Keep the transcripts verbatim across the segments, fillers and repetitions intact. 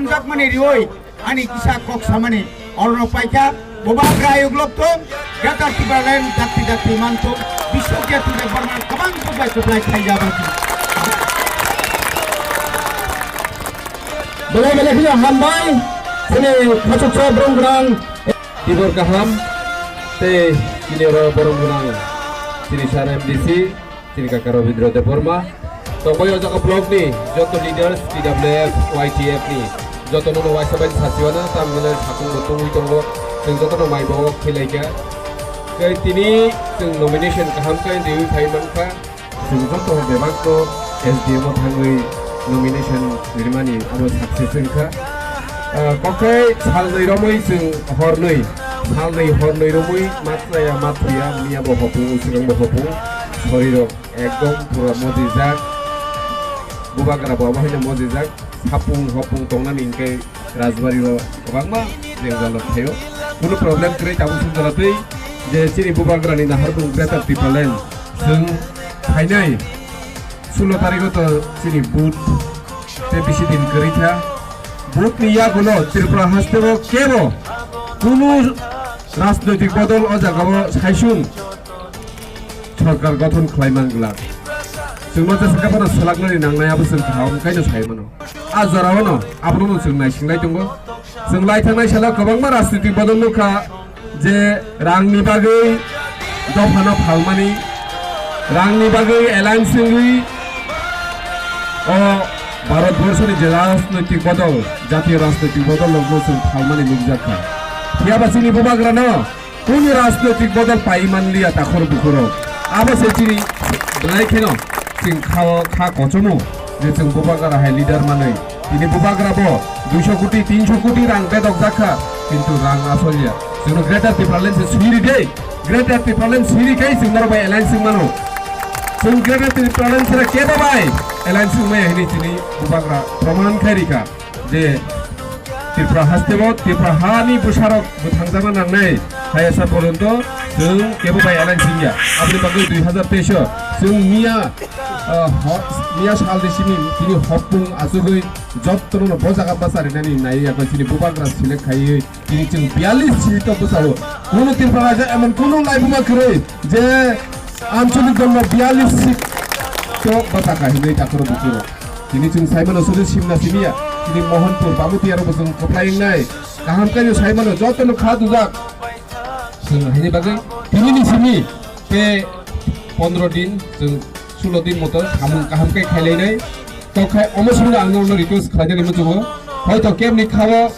Jakmani rioi ani kisa kok samani orno paikha, boba gra ayuk lok tong, Greater Tipraland dakti dakti mantong, biswok jati de borman kabang kubai kubai khaijak. Belai belai kheno hambai, chini khachuksa borong gwnang. Tibor kaham, tei chini oro borong gwnang, chini sir M D C, chini kaka Rabindra Debbarma. Tongbai o jaga block ni joto leaders, T W F, Y T F ni joto no waisa bai sachiwana, tamni hwnwi sakung bo tungwi tongo, chwng joto no mai bo khelai kha. Tei tini chwng nomination kaham khe riwi phai mankha. Chwng joto bebak no S D M o thangwi nomination rimani abo success wngkha. Ah, kokthai salnwi romwi chwng hornwi, salnwi hornwi romwi matraya mathuya miya bo hopung, swkang bo hopung, sorirok ekdom pura mojijak, bubagra bo abo haino mojijak, sapung hopung tongnani hinkhe Rajbari o kwbangma jengjalrok thaio. Kunu problem kwrwi tabuk swngjala twi je chini bubagrani naharmung Greater Tipraland chwng phainai sulo tarikh o to chini vote tei bisi din kwrwi kha. Vote ni yagulo Tripura hasteo kebo kunu rajnoitik bodol o jagao saisung sorkar gothon khlai man glak. Chwngno jesa khe bono swlaknani nangnai abo chwng kaham khaino sai mano. A jorao no abono no chwng naisinglai tongo. Chwng lai thangnai salo kwbangma rajnitik bodol nukha je rangni bagwi dophano phalmani, rangni bagwi alliance wngwi o Bharat borshoni je rajnoitik bodol, jatiyo rajnoitik bodol rokno chwng phalmani nukjakha. Phiyaba chini bubagrano kunu rajnoitik bodol pai manliya takhor bukhurok. Abo se chini belai kheno chwng khao kha kochomo je chwng bubagra hai leader manwi. Tini bubagra bo duiso koti, tinso koti rang bedok jakha, kintu rang asolya. Chwngno Greater Tipraland se suiri de. Greater Tipraland suiri kai chwng norok bai alliance wng mano. Chwng Greater Tipraland sera kebo bai alliance wng maya hini chini bubagra proman khai rikha. Je Tripura hasteo Tripura hani bwsarok bwthangjakna nangnai, hai asa porjonto chwng kebo bai alliance wngya. Aboni bagwi dui hazar teis o chwng miya, ah, ho-, miya salni simi tini hopung achugwi jottono bo jaga bacharinani naiwi yakha chini bubagra select khaiwi tini chwng biyallis seat o bwsao. Kunu Tripura raja emon kunu laibuma kwrwi je ancholik dol no biyallis seat o bachakha hinwi takhoro bukhuro. Tini chwng saimano suri simna simiya. Tini Mohanpur, Bamutiya rokbo chwng kwplai wngnai. Kaham khe saimano jotono kha dujak. Chwng haini bagwi tinini simi tei pondro din, chwng sulo din moto samung kaham khe khailainai. Tokhai omo songno ang norokno request khlainani muchungo. Hoito kebni khao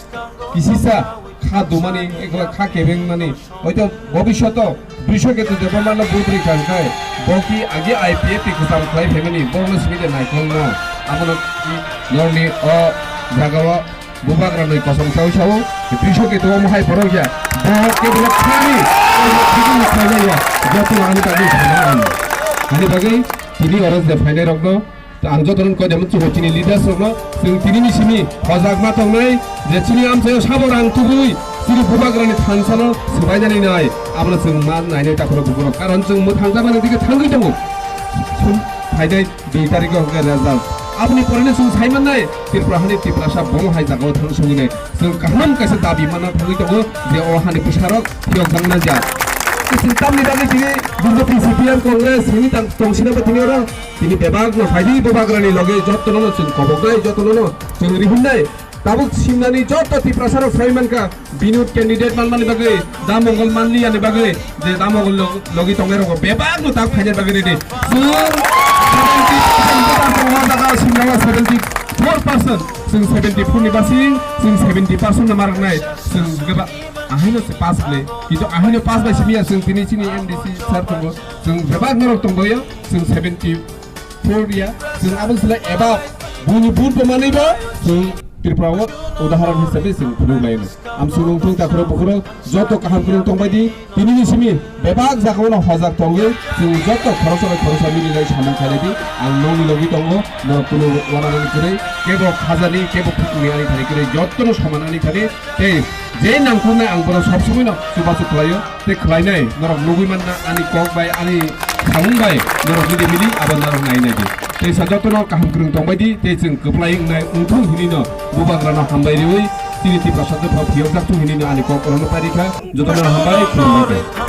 kisisa kha dumani, ekla kha kebengmani. Hoito bobishoto Brishoketu Debbarmano bubri kangkhai, bo ki agi I P F T kwcham khlai phaimani, borokno simi de naikolno. Abono norni o jagao bubagra noi kosong sao sao, Brishoketu omo hai borok ya, bo kebla khani, khlai ya, joto ani bagwi sana ang. Ani bagwi tini oro je phainai rokno, ang jotono koi demo chuho chini leaders rokno, chwng tinini simi hojak ma tongnai, je chini amchaio sabo rang tubui, chini bubagrani thansano swbainani nai, abono chwng ma nainai takhoro bukhurok, karon chwng mwthang jamani dike thangwi tongo. Sum phainai dui tarikh o hwnkhe result. Aboni poreno chwng sai mannai, Tripura hani Tiprasa bomo hai jagao thang sogwi nai. Chwng kaham kaisa dabi manna thangwi tongo je o hani bwsarok phiyok jangna ja. Chwng tamni bagwi tini duldo P C P M Congress hini tang tongsina ba tini oro tini bebak no phaidi bubagrani loge jotono no chwng koboknai, jotono no chwng rihimnai. Tabuk simnani joto Tiprasa rok sai mankha, Binod candidate manmani bagwi, Da Mongol manliyani bagwi, je Da Mongol log-, logi tongnai rokbo bebak no tak phainani bagwi ready. Chwng seventy percent voter tongo, daga simnao seventy four percent. Chwng seventy four ni basing, chwng seventy percent no maraknai. Chwng geba ahaino se pass khlai. Kintu ahaino pass bai simiya chwng tini chini M D C sir tongo. Chwng bebak norok tongbaio, chwng seventy four ya. Chwng abo sila eba buni vote bo manwi ba chwng Tripura o udaharon hisabe chwng phunuk laino. Amsung nungthung takhoro bukhoro joto kaham kwrwng tongbai di. Tinini simi bebak jagao no hojak tongwi chwng joto khoroksa bai khoroksa mili lai samung khailai di. Ang nokni logi tongo, norok kunu uanani kwrwi, kebo khajani, kebo khukni ani thani kwrwi, jotono soman ani thani. Tei je nangkuknai ang bono sob somoi no chubachu khlaio, tei khlainai norok nugwi manna ani kok bai ani Samung bai norok ni de mili abo norok nai nai di. Tei sa joto no kaham kwrwng tong bai di, tei chwng kwplai wngnai wngthung hinwi no bubagra no hambai riwi chini Tiprasa joto phiyok jak thung hinwi no ani kok oro no pari kha. Joto no hambai, khulumbai.